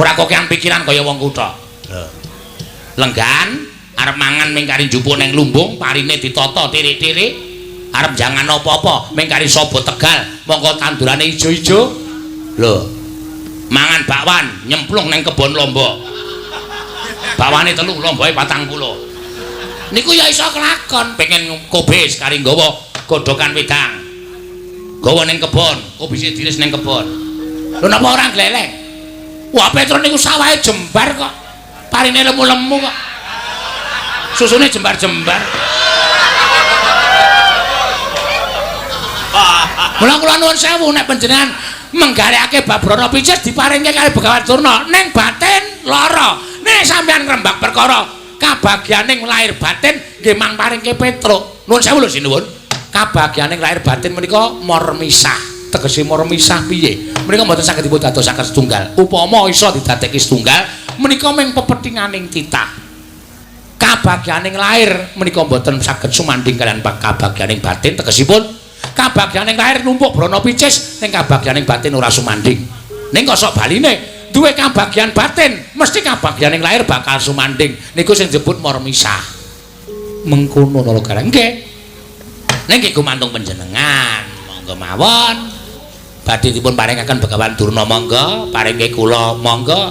Ora kokean pikiran kaya wong kutha. Lenggan arep mangan ming kari njupuk nang lumbung, parine ditata tirik-tirik. Arep jangan apa-apa ming kari saba Tegal, mongko tandurane ijo-ijo. Lho. Mangan bakwan, nyemplung nang kebon lombok. Bakwane 3, lomboke 40. Niku ya iso kelakon, pengen kobis kari nggawa godhokan wedang. Gawa ning kebon, kobise diris ning kebon. Lho napa ora gleleng? Wah, Petruk niku sawahe jembar kok. Parine lemu-lemu kok. Susune jembar-jembar. Mula kula nuwun sewu nek panjenengan menggarekake bab brana picis diparingke kali Begawan Durna ning batin lara. Nek sampeyan ngrembak perkara kabagyaning lahir batin nggih mang paringke Petruk. Nuwun sewu lho sinuwun. Kabagyaning lahir batin menika mormisah. Tegese mormisah piye? Menika mboten saged dipun dadosaken setunggal. Upama iso didadekke setunggal, menika mung pepethinganing titah. Kabagyaning lahir menika mboten saged sumandhing kaliyan kabagyaning batin. Tegesipun kabagyaning lahir numpuk brana picis, ning kabagyaning batin ora sumandhing. Ning kok sok baline duwe kabagyan batin, mesti kabagyaning lahir bakal sumandhing. Niku sing disebut mormisah. Mengkono nala gareng nggih. Ning nggih gumantung panjenengan, monggo mawon. Badhe dipun paringaken Begawan Durna monggo, paringke kula monggo,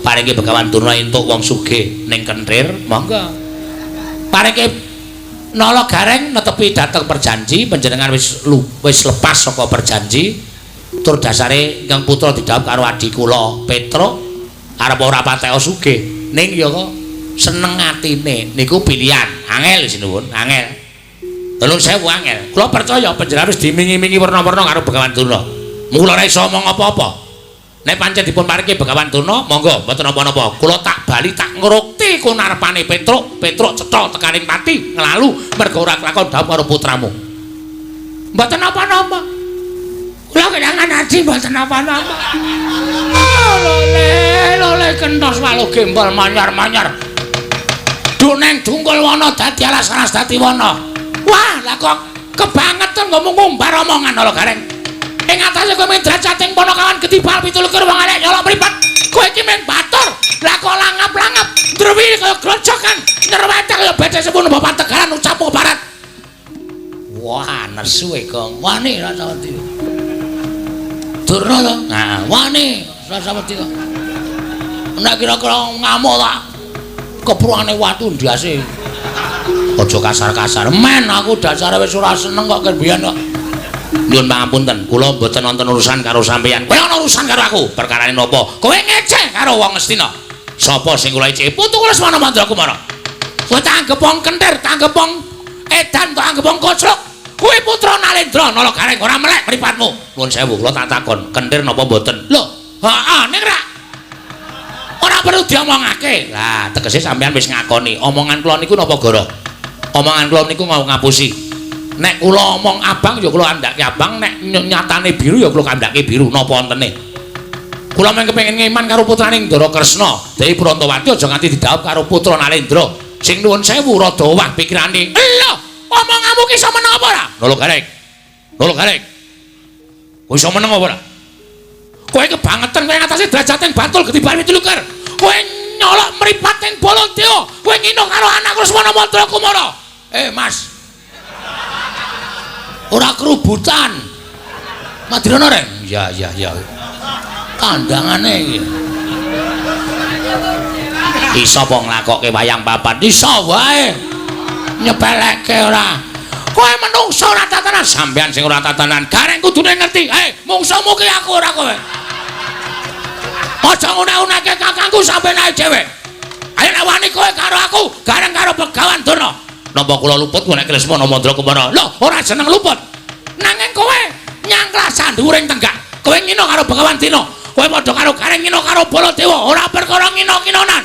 paringke Begawan Durna entuk wong sugih ning Kenthir monggo. Paringke Nala Gareng netepi dhateng perjanji, panjenengan wis lepas saka perjanji. Tur dasare ingkang putra didhawuh karo adi kula Petruk arep ora patek sugih, ning ya kok seneng atine niku pilihan. Angel sinuwun, angel. Nuwun sewu angel. Kula percaya panjenengan wis dimingi-mingi werna-werna karo Begawan Durna. Mula ora iso omong apa-apa. Nek pancen dipun paringke Begawan Durna, monggo mboten napa-napa. Kula tak bali tak ngrukti kunarepane Petruk, Petruk cetha tekaning pati nglalu mergo ora kelakon dhawuh karo putramu. Mboten napa-napa. Kula kelangan adi mboten napa-napa. Lole, lole kentos walu gembol manyar-manyar. Duneng dungkul wana dadi alas-alas dadi wana. Wah, lah kok kebangetan ngomong ngumbar omongan lho Gareng. Ing atase kowe mung derajat ing panakawan gedibal 27 wong elek nyolok mripat. Kowe iki mung batur. Lah kok langap-langap, ndrewi kaya grojokan, nyerwete kaya becek sepuluh bapak Tegalan ucapmu barat. Wah, nesu e, Gong. Wani rasa wedi. Durna to? Nah, wani rasa wedi kok. Nek kira-kira ngamuk tak kepruane watu ndase. Aja kasar-kasar. Men aku dasare wis ora seneng kok biyen kok. Nyuwun pangapunten, kula mboten wonten urusan karo sampeyan. Kowe ana urusan karo aku. Perkarane napa? Kowe ngeceh karo wong Ngastina. Sapa sing kula eceh? Putu kula Lesmana Mandrakumara. Kowe tak anggep wong kentir, tak anggep wong edan, tak anggep wong koclok. Kowe putra Nalendra Nala Gareng ora melek mripatmu. Nuwun sewu kula tak takon, kentir napa mboten? Lho, heeh ning ra. Ora perlu diomongake. Lah, tegese sampean wis ngakoni omongan kula niku napa goro? Omongan kula niku mau ngapusi. Nek kula omong abang ya kula kandhake abang, nek nyatane biru ya kula kandhake biru napa wontene. Kula mung kepengin ngeman karo putrane Ndara Kresna, Dewi Prantawati aja nganti didhawuh karo putra Nalendra. Sing nuwun sewu rada owah pikirane. Lho, omonganmu ki iso meneng apa ora? Nala Gareng. Nala Gareng. Kowe iso meneng apa ora? Kowe kebangetan kowe ngatasé derajating Bantul getibar pitulikur. Kowe nyolok mripating Baladewa. Kowe ngino karo anakku Lesmana Mandra Kumara. Mas. Ora kerubutan. Madirana reng. Ya ya ya. Kandhangane iki. Iso apa nglakokke wayang papat? Iso wae. Nyepelekke ora. Kowe menungso ora tatanan, sampean sing ora tatanan. Gareng kudune ngerti. Mungsuhmu ki aku ora kowe. Aja nguna-unake kakangku sampean ae dhewe. Ayo nek wani kowe karo aku, gareng karo Begawan Durna. Napa kula luput nek Lesmana Mandra Kumara? Lho, ora jeneng luput. Nanging kowe nyangklah sandhuwuring tenggak. Kowe ngino karo Begawan Dina. Kowe padha karo Gareng ngino karo Baladewa, ora perkara ngino-kinonan.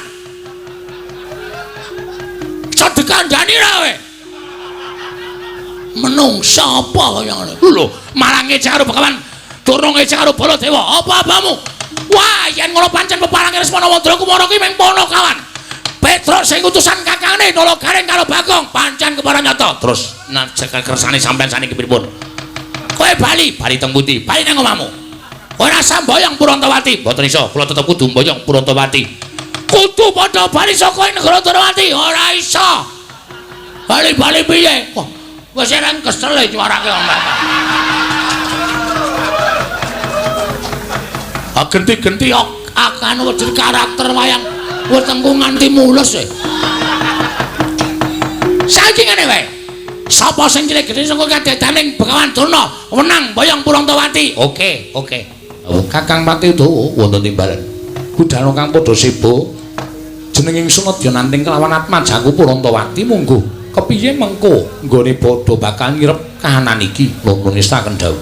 Iso dikandhani ra kowe? Menungsa apa kaya ngono? Lho, malah ngece karo Begawan Durna, ngece karo Baladewa. Apa-apamu? Wah, yen ngono pancen peparange Lesmana Mandra Kumara ki mung Panakawan. Petruk sing utusan kakangne Nala Gareng karo Bagong pancen kepara nyata. Terus nek kersane sampean saniki pripun? Kowe bali, bali teng pundi? Bali nang omahmu. Ora samboyong Purantawati. Mboten iso, kula tetep kudu mboyong Purantawati. Kudu padha bali saka negara Dwarawati. Ora iso. Bali-bali piye? Wah, wis ereng kesel e nyuarake wong. Ah genti-genti akan wujud karakter wayang wetengku nganti mulus e. Saiki ngene wae. Sapa sing cilik gedhe saka kadedaning Begawan Durna wenang mboyong Purantawati. Oke, oke. Kakang Pati Udawa wonten timbalan. Budhana kang padha seba jenenging Sunadya nanting kelawan atmajaku Purantawati mungguh. Kepiye mengko nggone padha bakal ngirep kahanan iki? Nuwun ngestaken dawuh.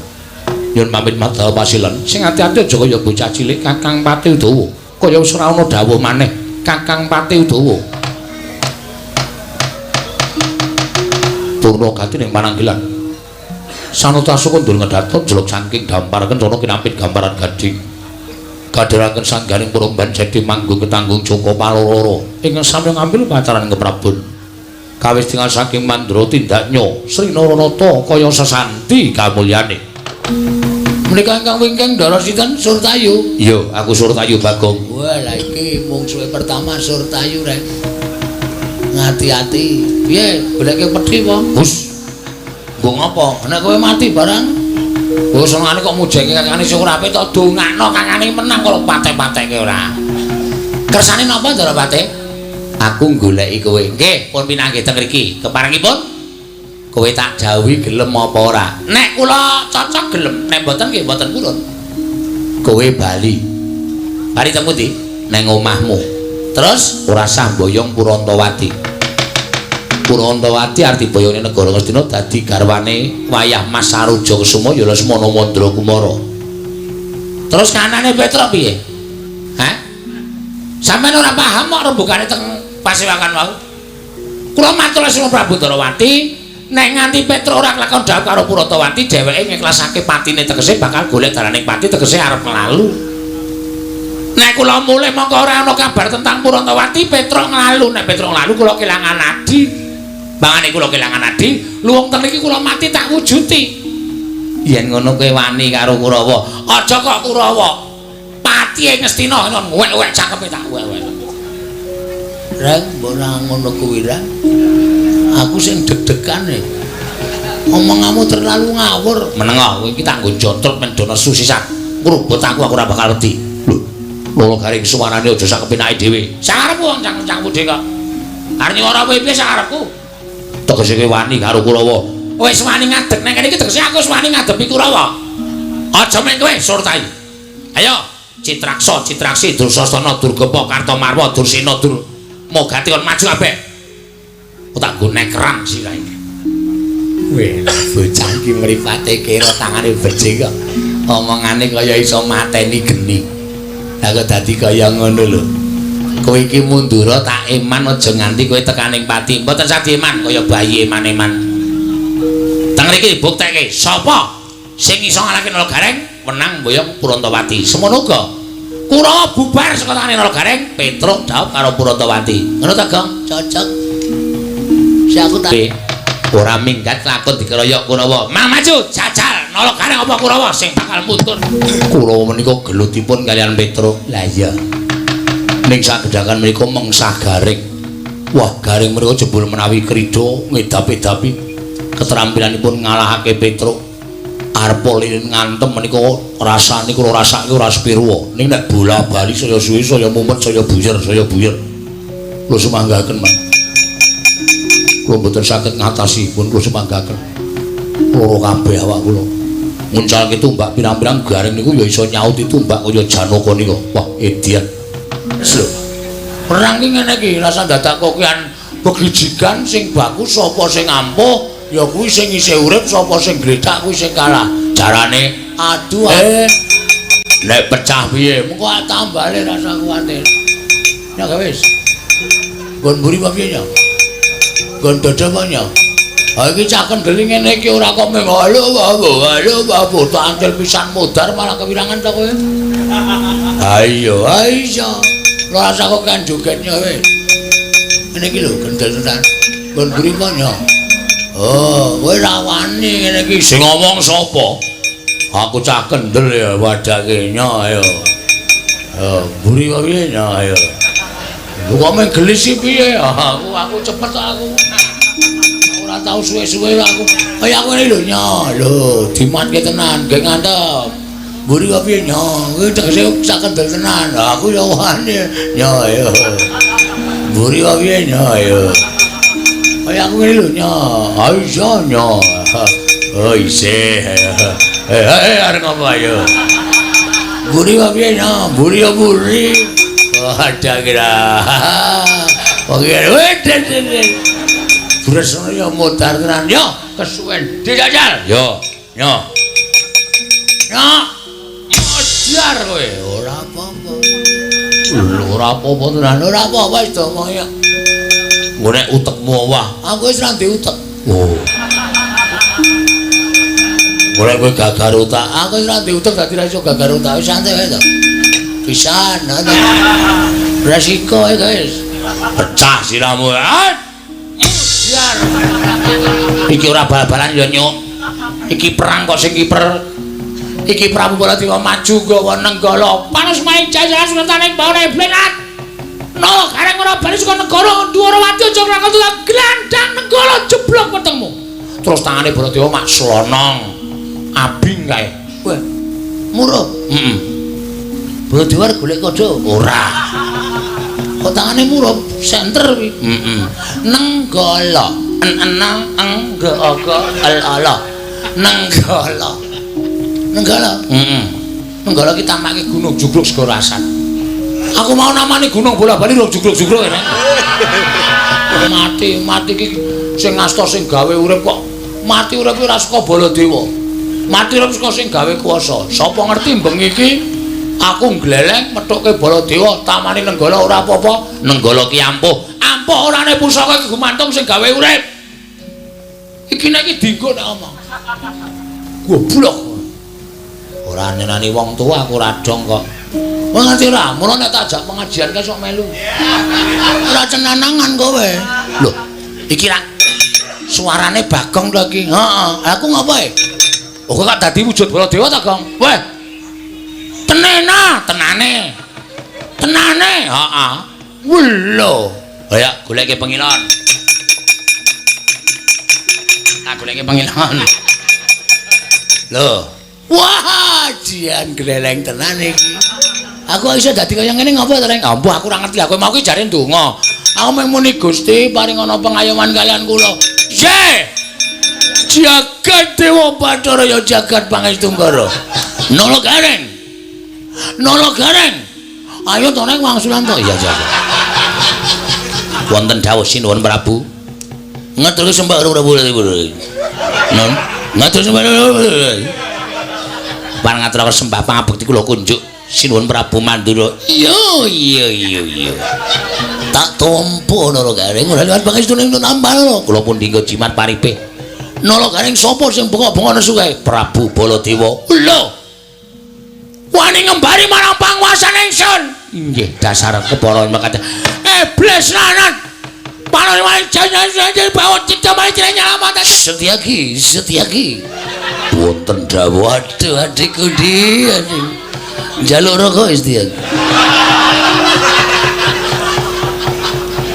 Nyuwun pamit madal pasilen. Sing ati-ati aja kaya bocah cilik Kakang Pati Udawa. Kaya wis ora ana dawuh maneh Kakang Pati Udawa. Durna gati ning pananggilan. Sanata suku ndur ngedhatun jeluk saking dampar kencana kinampit gambaran gading. Kadheraken sangganing purumban jati manggung ketanggung Joko Paloro ingkang sami ngambil pacaran keprabon. Kawis tinggal saking mandra tindaknya Sri Naranata kaya sesanti kamulyane. Menika ingkang wingking Ndara sinten? Surtayu. Iya, aku Surtayu Bagong. Wah, lha iki mungsuhe pertama Surtayu rek. Ngati-ati. Piye, goleke pedhi apa? Hus. Nggo ngapa? Nek kowe mati barang. Wis senengane kok mujenge kakane sing ora apik to dongakno kakane menang kok pate-pateke ora. Kersane napa Ndara Pate? Aku goleki kowe. Nggih, pun pinanggih teng mriki. Keparengipun kowe tak dawuhi gelem apa ora? Nek kula cocok gelem, nek mboten nggih mboten purun. Kowe bali. Bali teng pundi? Neng omahmu. Terus ora sah mboyong Purantawati. Purantawati arti boyone negara Ngastina dadi garwane wayah Mas Saruja Kusuma ya Lesmana Mandra Kumara. Terus kanane Petruk piye? Hah? Sampeyan ora paham kok rembugane teng pasewakan wau. Kula matur Lesmana Prabu Ndarawati, nek nganti Petruk ora kelakon dhawuh karo Purantawati, dheweke ngiklasake patine tegese bakal golek dalaning pati tegese arep nglalu. Nek kula mulih mongko ora ana kabar tentang Purantawati, Petruk nglalu. Nek Petruk nglalu kula kelangan adi. Bangane kula kelangan adi, luwung teng iki kula mati tak wujuti. Yen ngono kowe wani karo Kurawa. Aja kok Kurawa. Pati ing Ngastina ngono wek-wek cangkeme tak wek-wek. Reng, mbok ora ngono kuwi ra. Aku sing deg-degan e. Omonganmu terlalu ngawur. Menengah kowe iki tak nggo jontrot men do nesu sisan. Ngrubut aku ora bakal wedi. Lho, Lolo Garing suarane aja sak kepenake dhewe. Sakarepku wong cangkem-cangkemmu dhewe kok. Arep nyuwara kowe piye sakarepku? Tegese kowe wani karo Kurawa. Wis wani ngadeg nang kene iki tegese aku wis wani ngadepi Kurawa. Aja mung kowe Surtayu. Ayo Citraksa, Citraksi, Dursasana, Durgapa, Kartamarwa, Dursena, Durmogati kon maju kabeh. Aku tak nggo nekeran sirahe. Weh, bocah iki mripate kira tangane becik kok. Omongane kaya iso mateni geni. Lah kok dadi kaya ngono lho. Kowe iki mundura tak eman aja nganti kowe tekaning pati. Mboten sah dieman kaya bayi eman-eman. Teng mriki buktekke sapa sing iso ngalahke Nala Gareng menang mboyong Purantawati. Semono uga Kurawa bubar saka tangane Nala Gareng, Petruk dhaup karo Purantawati. Ngono ta, Gong? Cocok. Si aku tak ora minggat lakon dikeroyok Kurawa. Mang maju, jajal Nala Gareng apa Kurawa sing bakal mundur. Kurawa menika gelutipun kalian Petruk. Lah iya. Ning sagedhakan menika mengsah Gareng. Wah, Gareng menika jebul menawi krida ngedap-edapi ketrampilanipun ngalahake Petruk. Arpa lilin ngantem menika rasane kula rasake ora sepirwa. Ning nek bola-bali saya suwe saya mumet saya buyer saya buyer. Kula sumanggaken, Mas. Kula mboten saged ngatasi pun kula sumanggaken. Loro kabeh awak kula. Nguncalke tumbak pirang-pirang Gareng niku ya iso nyauti tumbak kaya Janaka nika. Wah, edian. Lho. Perang ki ngene iki, rasa dadak kokian begijigan sing bagus sapa sing ampuh ya kuwi sing isih urip, sapa sing gletak kuwi sing kalah. Jarane aduh nek pecah piye? Mengko tambale rasa kuwatir. Ya wis. Nggon mburi apa piye ya? Nggon dada apa ya? Ha iki cah kendeli ngene iki ora kok mung halo halo halo tak antil pisan modar malah kewirangan ta kowe. Ha iya, ha iya. Rasa kok kan jogetnya wis. Ngene iki lho kendel tenan. Nggon mburi apa ya? Oh, kowe ra wani ngene iki. Sing ngomong sapa? Aku cah kendel ya wadake nya ayo. Oh, mburi apa piye nya ayo. Lho kok mung gelis iki piye? Aku cepet aku. Ora tau suwe-suwe aku. Kaya aku ngene lho nya. Lho, dimatke tenan, gek ngantep. Mburi apa piye nya? Kuwi tegese cah kendel tenan. Lah aku ya wani nya ayo. Mburi apa piye nya ayo. Kaya aku ngene lho nya. Ha iya nya. Oh isih. Eh arep ngopo ayo. Mburi apa piye nya? Mburi ya mburi. Oh ada kira. Oke, weh. Bres ngono ya modar tenan. Yo kesuwen dijajal. Yo, nyo. Nyo. Modar kowe. Ora apa-apa. Lho ora apa-apa tenan. Ora apa-apa wis omong ya. Nek utekmu owah. Aku wis ra ndek utek. Oh. Ora kowe gagar utak. Aku wis ra ndek utek dadi ra iso gagar utak. Wis santai wae to. Pisan ngono. Resiko e, guys. Pecah sirahmu. Biar. Iki ora bal-balan ya, Nyuk. Iki perang kok sing kiper. Iki Prabu Baladewa maju nggawa Nenggala. Panas main jajaran sunatane bawane blenat. Nala Gareng ora bali saka negara Dwarawati aja nglakon glandang Nenggala jeblok wetengmu. Terus tangane Baladewa mak slonong. Abing kae. Wah. Murup. Heeh. Baladewa golek kodho? Ora. Kok tangane murup senter kuwi. Heeh. Nenggala. En-enang eng g o g l a l. Nenggala. Nenggala. Heeh. Nenggala ki tamake gunung jugruk segara asan. Aku mau namani gunung bola-bali rong jugruk-jugruk kene. Mati, mati ki sing ngasta sing gawe urip kok. Mati urip ora saka Baladewa. Mati urip saka sing gawe kuwasa. Sapa ngerti bengi iki aku ngleleng methuke Baladewa tamani Nenggala ora apa-apa. Nenggala ki ampuh. Ampuh orane pusaka iki gumantung sing gawe urip. Iki nek iki dinggo nek omong. Goblok. Ora nyenani wong tuwa aku ora dong kok. Wong ngerti ora? Mula nek tak ajak pengajian kae sok melu. Ora cenanangan kowe. Lho, iki rak suarane Bagong to iki. Heeh, aku ngopo e? Oh, kok dadi wujud Baladewa ta, Gong? Weh. Tenena, tenane. Tenane, heeh. Welo. Ayo goleke pengilon. Tak goleke pengilon. Lho. Wah, jian gleleng tenan iki. Aku iso dadi kaya ngene ngopo to, Reng? Ambuh aku ora ngerti. Aku mau ki jare ndonga. Aku mung muni Gusti paring ana pengayoman kalian kula. Ye! Jagat Dewa Bathara ya jagat Pangestu Nggara. Nala Gareng. Nala Gareng. Ayo to Reng wangsulan to. Iya, iya, iya. Wonten dawuh sinuwun Prabu. Ngeterke sembah Prabu. Non, ngatur sembah. Parang ngaturaken sembah pangabekti kula kunjuk Sinuwun Prabu Mandura. Iya, iya, iya, iya. Tak tampa Nara Gareng ora liwat pangestune nambah lho. Kula pun dinggo jimat paripe. Nara Gareng sapa sing bengok-bengok nesu kae? Prabu Baladewa. Lho. Wani ngembari marang panguwasan ingsun. Inggih, dasar kepara mekaten. Iblis lanang. Panon wani jangan bawa cipta mari nyelamat. Setyaki, Setyaki. Wonten dawuh, aduh adikku di. Njaluk rokok Setyaki.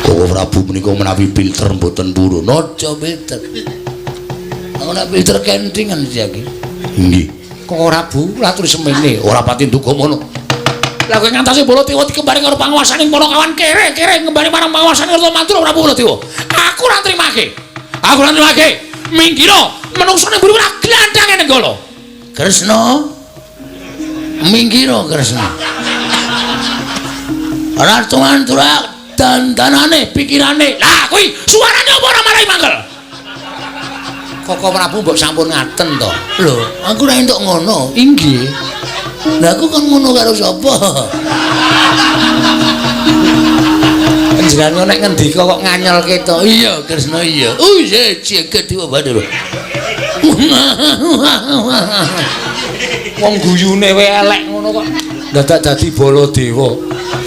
Koko Prabu menika menawi filter mboten purun. Aja filter. Ora filter kentingan Setyaki. Nggih. Koko Prabu laturi semene ora pati nduga mono. Lah kowe ngantasi Baladewa dikembari karo panguwasaning para kawan kere-kere ngembari marang panguwasaning Ratu Mandura Prabu Baladewa. Aku ora nrimake. Aku ora nrimake. Minggira menungso ning mburi ora glandhange Nenggala. Kresna. Minggira Kresna. Ratu Mandura dandanane pikirane. Lah kuwi suarane apa ora marai mangkel? Koko Prabu mbok sampun ngaten to. Lho, aku ora entuk ngono. Inggih. Lah aku kon ngono karo sapa? Panjenengan nek ngendika kok nganyelke to. Iya, Kresna iya. Oh iya, jagat dewa Bathara. Wong guyune wae elek ngono kok dadak dadi Baladewa.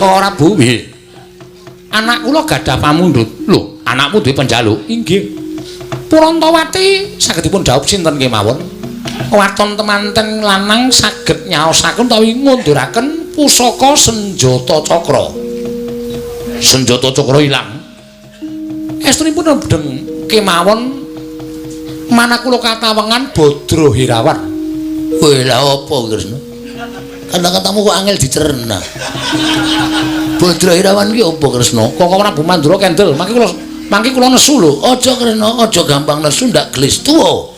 Kok Prabu piye? Anak kula gadah pamundhut. Lho, anakmu duwe panjaluk? Inggih. Purantawati saged dipun dhawuh sinten kemawon? Waton temanten lanang saged nyaosaken utawi ngunduraken pusaka senjata cakra. Senjata cakra ilang. Estunipun rendheng kemawon manah kula katawengan Badra Hirawan. Kowe lha apa Kresna? Kata-katamu kok angel dicerna. Badra Hirawan ki apa Kresna? Koko Prabu Mandura kendel, mangke kula nesu lho. Aja Kresna, aja gampang nesu ndak gelis tuwa.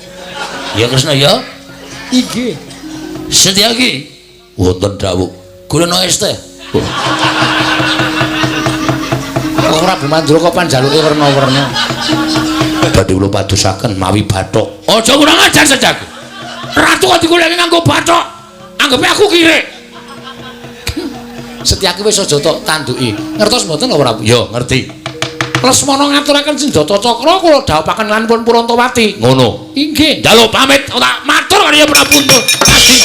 Ya Kresna ya. Inggih. Setyaki wonten dawuh. Gurana es teh. Koko Prabu Mandura kok panjaluke werna-werna. Badhe kula padosaken mawi bathok. Aja kurang ajar Setyaki. Ratu kok digoleki nganggo bathok. Anggepe aku kirik. Setyaki wis aja tok tanduki. Ngertos mboten lho Prabu? Ya, ngerti. Lesmana ngaturaken senjata cakra kula dhawuhaken lan pun Purantawati. Ngono. Inggih, njaluk pamit tak matur karo Prabu.